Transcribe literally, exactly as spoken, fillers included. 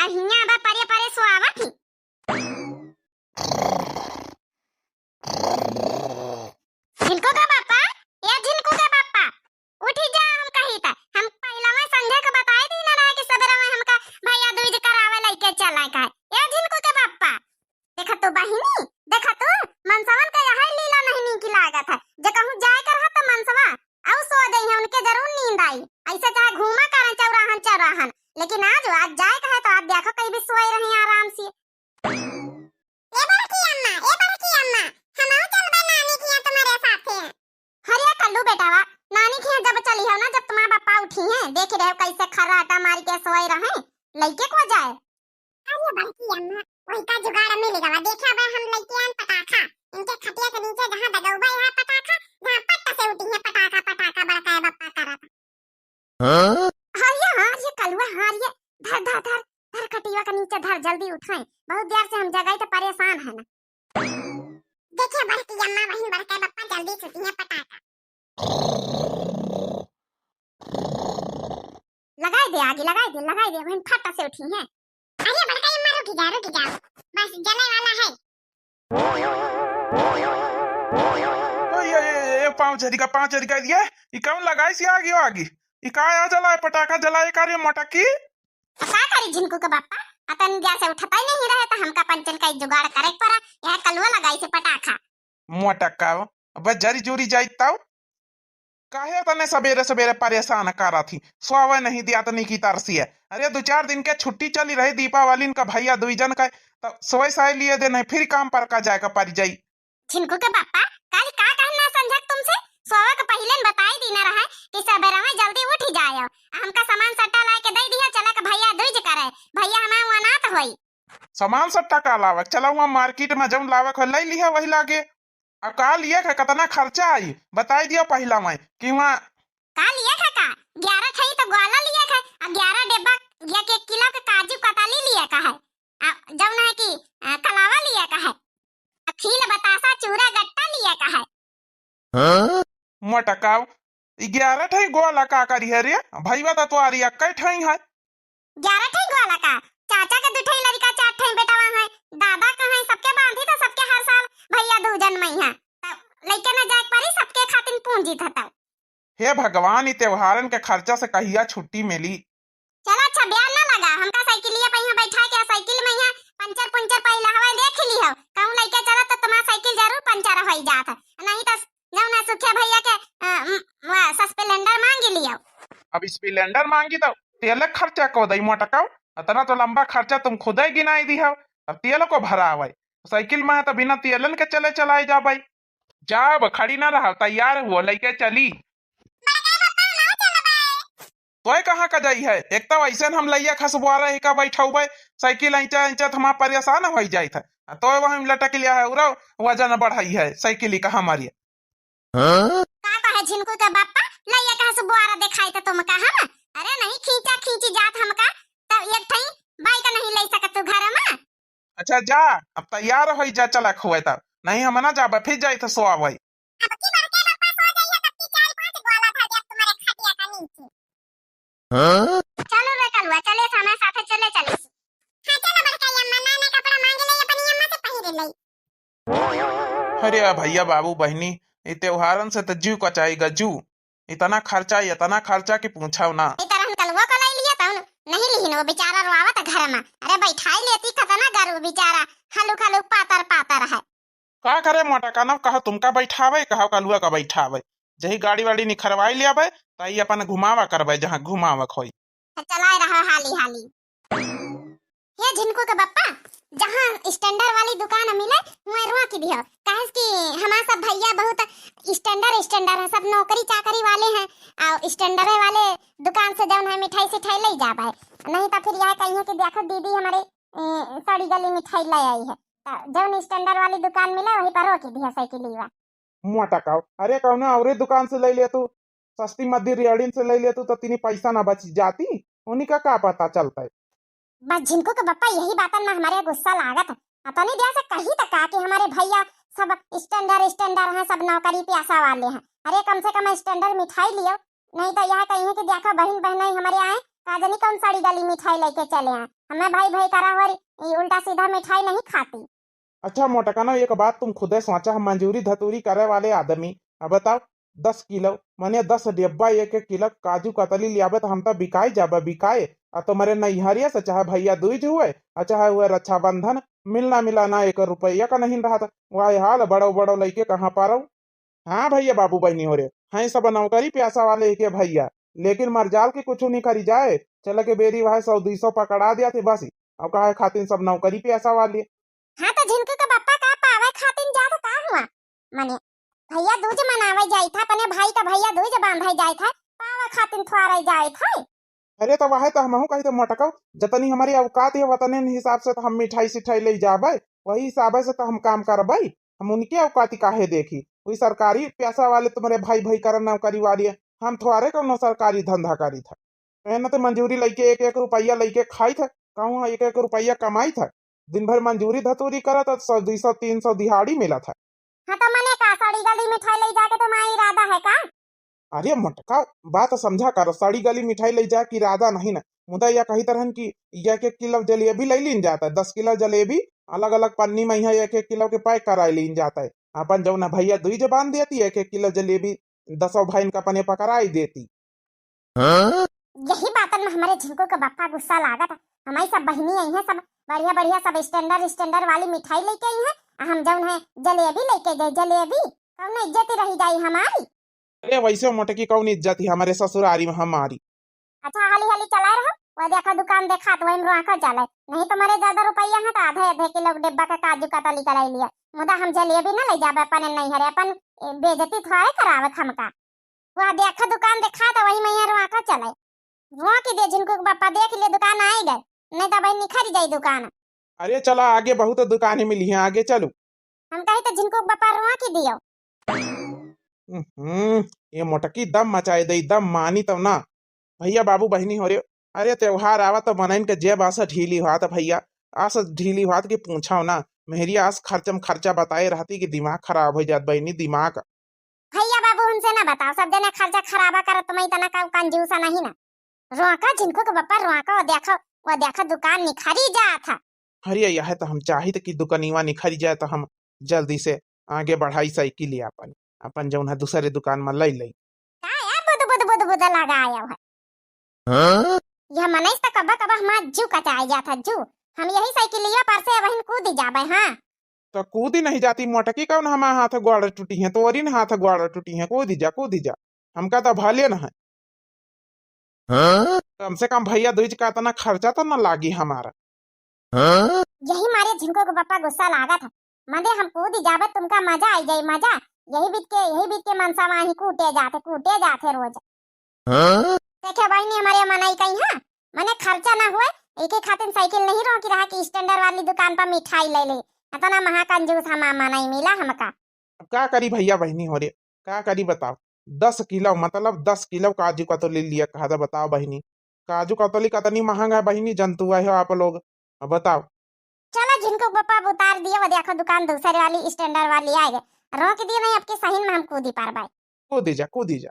हियाँ बा परे परे सोआवत ही। झिनकू के पापा, ए झिनकू के पापा, उठी जा, हम कही त। हम पहिला में संझा के बताई दी ना रहे कि सबेरा में हमका भैया दूज करावे लइके चला का। ए झिनकू के पापा, देखा तू बहिनी, देखा तू, मनसवन का यही लीला नहीं नीक लागत है। जे कहूँ जाए कर है त मनसवा, अउ सो जाई है, उनके जरूर नींद आई। ऐसे चाहे घूमा करन चौराहन चौराहन, लेकिन आज, आज जाए का है तो आज देखो कहीं भी सोए रही आराम से। ए बड़की अम्मा, ए बड़की अम्मा, हमहू चलबे नानी के यहाँ तुम्हारे साथे। अरे कल्लू बेटावा, नानी के यहाँ जब चली हो ना, जब तुम्हारे पापा उठी हैं, देख रहे हो कैसे खर्राटा मार के सोए रहे, लइके को जाए। अरे बड़की अम्मा, वही का जुगाड़ मिल गवा। देखा बे हम लइके आन पटाखा, इनके खटिया के नीचे जहाँ दगौबा यहाँ पटाखा, जहाँ पट्ट से उठी है पटाखा, पटाखा बड़का है बप्पा करत। हाँ? हाँ ये, हाँ ये कलुआ, हाँ ये, धर, धर, धर, धर खटिया के नीचे धर, जल्दी उठाएं। बहुत देर से हम जगाई तो परेशान है ना। देखिए बड़की अम्मा, बहिन बड़का बप्पा जल्दी सुती है पटाखा। लगाई दे आगी, लगाई दे, लगाई दे, बहिन फट से उठी है। अरे बड़का अम्मा रुक जा, रुक जा, बस जले वाला है। ओ, ये, ये, ये, पाँव झरिका, पाँव झरिका, ये, ई कौन लगाई सी आगी, आगी? ई का आ जलाए, पटाखा जलाए का रे मोटकी? आ का करी झिनकू के बापा? अतन गैस से उठता ही नहीं रहे, तो हमका पंचन का जुगाड़ करे के पड़ा। यह कलुआ लगाई से पटाखा। मोटका, अब जरी जुरी जाई तब। काहे तने सबेरे सबेरे परेशान करत ही? सोवे नहीं दिया तनी की तरसी है। अरे, दो चार दिन के छुट्टी चली रही दीपावली का, भैया दुई जन का, तब सोए साए लिए दे, नहीं फिर काम पर का जाए का पड़ जाई। झिनकू के पापा, काल का कहना संझक तुमसे? सोवे के पहिले न बताई दीना रहे कि सबेरे में जल्दी उठ जायो। हमका सामान सट्टा लाए के दे दिया, चला के भैया दूज करे, भैया हमें अनाथ होई। सामान सट्टा का लावक? चला वहाँ मार्केट में जौन लावक हो, ले लिहा वही लागे। अब का लिए है, कितना खर्चा आई, बताई दिया पहिला मैं कि वहाँ। का लिए है का? ग्यारह ठई तो ग्वाला लिए है, आ ग्यारह डिब्बा या के किलो के काजू कतली लिए का है, आ जौन है कि, आ, कलावा लिए का है, आ खील बतासा चूरा गट्टा लिए का है। हाँ? मोटकाव, ई ग्यारह ठई ग्वाला का करी है रे? भैया तो तुम्हारी एक्के ठई है। ग्यारह ठई ग्वाला का? चाचा के दू ठई लड़का, चार ठई बेटवा है, दादा का है, सबके बांधी तो सबके हर साल भैया दू जन मई है। तब लइके न जाए परी, सबके खातिन पूंजी था तब। हे भगवान, ई त्योहारन के खर्चा से कहिया छुट्टी मिली? चला अच्छा, ब्याह ना लगा, हमका साइकिलिया पे यहाँ बैठा के, साइकिल में यहाँ पंचर पुंचर पहिला हवाई देख ली हो, कहूँ लइके चला तो तुम्हारा साइकिल जरूर पंचर हो जात है, नहीं तो जौन है सुखे भैया के, अ, म, वा, सस्पेलेंडर मांगी लियो। अब स्प्लेंडर मांगी तो तेल खर्चा को दई मोटकाओ, इतना तो लंबा खर्चा तुम खुदे गिनाई दी हो, अब तेल को भरावे, साइकिल में है तो बिना तेलन के चले चलाए जाबे। जाब, खड़ी ना रहा, तैयार हुआ, लइके चली। तोय कहाँ का जाई है? एक तो ऐसे हम लइया खसबुआरा ही का बैठौबे, साइकिल ऐंचा ऐंचा थमा परेशान होइ जाइत है। आ तोय वहीं लटक लिया है, उरा वजन बढ़ाई है साइकिल का हमारी। हाँ? का कहे झिनकू के बापा, लइया खसबुआरा देखाई तो तुम कहा ना? अरे नहीं, खींचा खींची जात हमका, तब एक ठई बाइक नहीं ले सकत तू घर में। अच्छा जा, अब तैयार होइ जा, चला खुए तब, नहीं हम ना जाबे, फिर जाई तो सोआबे। अब की बड़के बप्पा सो जाइए, तब की चार पांच गोला धर दे तुम्हारे खटिया का नीचे। हाँ? चलो रे कलुआ, चले समय साथे चले चली। हाँ चलो बड़का अम्मा, नया नया कपड़ा मांगे ले, अपनी अम्मा से पहिरे ले। अरे भैया बाबू बहिनी, ई त्योहारन से तो जीव कचाई गजू। इतना खर्चा, इतना खर्चा कि पूछो ना। ए तरहन कलुआ को लाई लिया तौन, नहीं लिहिन, वो बेचारा रोआवत घर में। अरे बैठाई लेती खतना गरु बेचारा, हलुक हलुक पातर पातर है। का करे मोटा कानव, कहो तुमका बैठावे, कहो कलुआ का बैठावे। जही गाड़ी वाड़ी निखरवाई लियाबे, तई अपन घुमावा करबे, जहाँ घुमावा खोई। चलाए रहो हाली हाली। हे झिनकू के बप्पा, जहाँ स्टैंडर वाली दुकान मिले, वहीं रोक दियो। काहे कि हमार सब भैया बहुत स्टैंडर, स्टैंडर है, सब नौकरी चाकरी वाले हैं। और स्टैंडरे वाले दुकान से जौन है मिठाई सिठाई ले जाबे, नहीं तो फिर यह कहिए कि देखो दीदी हमारे, ए, सड़ी गली मिठाई ले आई है। तो जौन स्टैंडर वाली दुकान मिले, वहीं पर रोक दियो साइकिलिया। मोटा काव, अरे कौनो औरे दुकान से ले ले तू, सस्ती मद्दी रेहड़िन से ले ले तू, तो तीनी पैसा ना बच जाती, उन्हीं का का पता चलता है। बस झिनकू के बप्पा यही बातन में हमारे गुस्सा लागत है। अतनी देर से कही तक का कि हमारे भैया सब स्टैंडर स्टैंडर हैं, सब नौकरी प्यासा वाले हैं। अरे कम से कम स्टैंडर मिठाई लियो, नहीं तो यह कहिए कि देखो बहिन बहनाई हमारे आए, का जनी कौन सड़ी गली मिठाई लेके चले आए। हमें भाई भाई करा हो, ई उल्टा सीधा मिठाई नहीं खाती। अच्छा मोटकनो, एक बात तुम खुदे सोचा, हम मंजूरी धतूरी करे वाले आदमी, अब बताओ, दस किलो मने दस डिब्बा एक एक किलो काजू कतली लियाबे तो हम तो बिकाई जाबे, बिकाए। आ तुम्हारे नैहरिया से चाहे भैया दूज हुए, आ चाहे हुए रक्षाबंधन, मिलना मिलाना एक रुपया का नहीं रहत। वही हाल बड़ो बड़ो लइके कहाँ पारौ। हाँ भैया बाबू बहनी हो रे, हैं सब नौकरी प्यासा वाले के भैया, लेकिन मरजाल के कुछ नहीं करी जाए। चले के बेरी वह सौ दुई सौ पकड़ा दिया थे बस, और कहा खातिन सब नौकरी प्यासा वाले। हाँ तो झिनकू के बप्पा का पावे खातिन जात का हुआ? मने भैया दूज मनावे जाई था, अपने भाई का भैया दूज बांधे जाई था, पावे खातिन थ्वारे जाई था। अरे तो वह तो हमहू कही तो मोटकौ, जतनी हमारी औकात है वतने हिसाब से तो हम मिठाई सिठाई ले जाबे, वही हिसाब से तो हम काम करबे। हम उनके औकात काहे देखी? वही सरकारी पैसा वाले तुम्हारे भाई भाई करन नौकरी वाली है, हम थोड़े कौनो सरकारी धंधा करी था। मेहनत मजूरी लइके एक एक रुपया लइके खाई था, कहूँ एक एक रुपया कमाई था, दिन भर मजूरी धतूरी करत और सौ दुई सौ तीन सौ दिहाड़ी मिला था। हाँ तो मने का सड़ी गली मिठाई ले जाके तुम्हारा इरादा है का? अरे मोटका, बात समझा कर, सड़ी गली मिठाई ले जाए के इरादा नहीं ना, मुदा यह कही तरहन कि यह एक एक किलो जलेबी ले लीन जाता है, दस किलो जलेबी अलग अलग पन्नी में यहाँ एक एक किलो के पैक कराई लीन जाता है। अपन जौन भैया दुई जबान देती, एक एक किलो जलेबी दसों भाई का अपने पकड़ाई देती। हाँ? यही बातन में हमारे झिंकू के बप्पा गुस्सा लागत है। हमारी सब बहनी आई हैं, सब बढ़िया बढ़िया सब स्टैंडर्ड स्टैंडर्ड वाली मिठाई लेके आई हैं, आ हम जौन है जलेबी लेके जाए, जलेबी। कौन इज्जत रही जाई हमारी? अरे वैसे मोटकी कौन इज्जत है हमारे ससुरारी में हमारी? अच्छा हाली हाली चलाए रहो, वो देखा दुकान देखा तो वही में रोका चले, नहीं तो मरे ज्यादा रुपया है तो आधे आधे किलो के डिब्बा का काजू कतली कराई लिया, मुदा हम जलेबी ना ले जाबे अपन नहीं हरे अपन ए, बेइज्जती थोड़े करावे हमका। वह देखा दुकान देखा तो वही में यहाँ रोका चले। रोक दे झिनकू के बप्पा, देख ले दुकान आई गए, नहीं तो भाई निखर जाई दुकान। अरे चला आगे बहुत दुकान मिली है, आगे चलो। हम कही तो झिनकू के बप्पा रोक दियो। हम्म, ये मोटकी दम मचाए दे, दम मानी तब ना। भैया बाबू बहनी हो रे, अरे त्योहार आवा तो मनइन के जेब आस ढीली हुआ था भैया, आस ढीली हुआ था कि पूछो ना। मेहरी आस खर्चम खर्चा बताए रहती कि दिमाग खराब हो जात बहनी, दिमाग। भैया बाबू उनसे ना बताओ, सब जने खर्चा खराबा करत, मैं इतना का कंजूस नहीं ना। रोका झिनकू के बप्पा रोका, वो देखो, वो देखो दुकान निखरी जात है। अरे यह तो हम चाहित कि दुकनिवा निखरी जाए तो हम जल्दी से आगे बढ़ाई साइकिल अपन, अपन जौन है दूसरे दुकान में ले ले। का यार बुद बुद बुद बुद लगाया है? हाँ? यह मनई से तो कब्बा कब्बा हमार जू कचाए जात है, जू। हम यही साइकिलिया पर से वहीं कूद जाबे, हाँ। तो कूदी नहीं जाती मोटकी, कौन हमार हाथ गोड़ टूटी है, तोरी न हाथ गोड़ टूटी है, कूदी जा, कूदी जा, हमका तो भले न है। हाँ? कम से कम भैया दूज का इतना खर्चा तो न लागी हमारा। हाँ? यही मारे झिनको के पप्पा गुस्सा लागत है, मदे हम कूद जाबे, तुमका मजा आई जाई, मजा। यही बीत के, यही बीत के मनसा माही कूटे जाते, कूटे जाते रोज। हाँ? देखे बहिनी, हमारे मनई कहीं है, मने खर्चा ना हुए, एके खातिर साइकिल नहीं रोकी रहा कि स्टैंडर्ड वाली दुकान पर मिठाई ले ले। इतना महाकंजूस हमार मनई मिला हमका। अब का करी भैया बहिनी हो रे, का करी बताओ? दस किलो, मतलब दस किलो काजू कतली लिया कहा था, बताओ बहिनी। काजू कतली कतनी महंगा है बहिनी, जनतुआ है आप लोग। अब बताओ। चलो झिनको पप्पा, अब उतार दिए, वो देखो दुकान दूसरे वाली स्टैंडर्ड वाली आ गए, रोक दिए नहीं, आपके सही में हम कूदी पार बाई। कूदी जा, कूदी जा।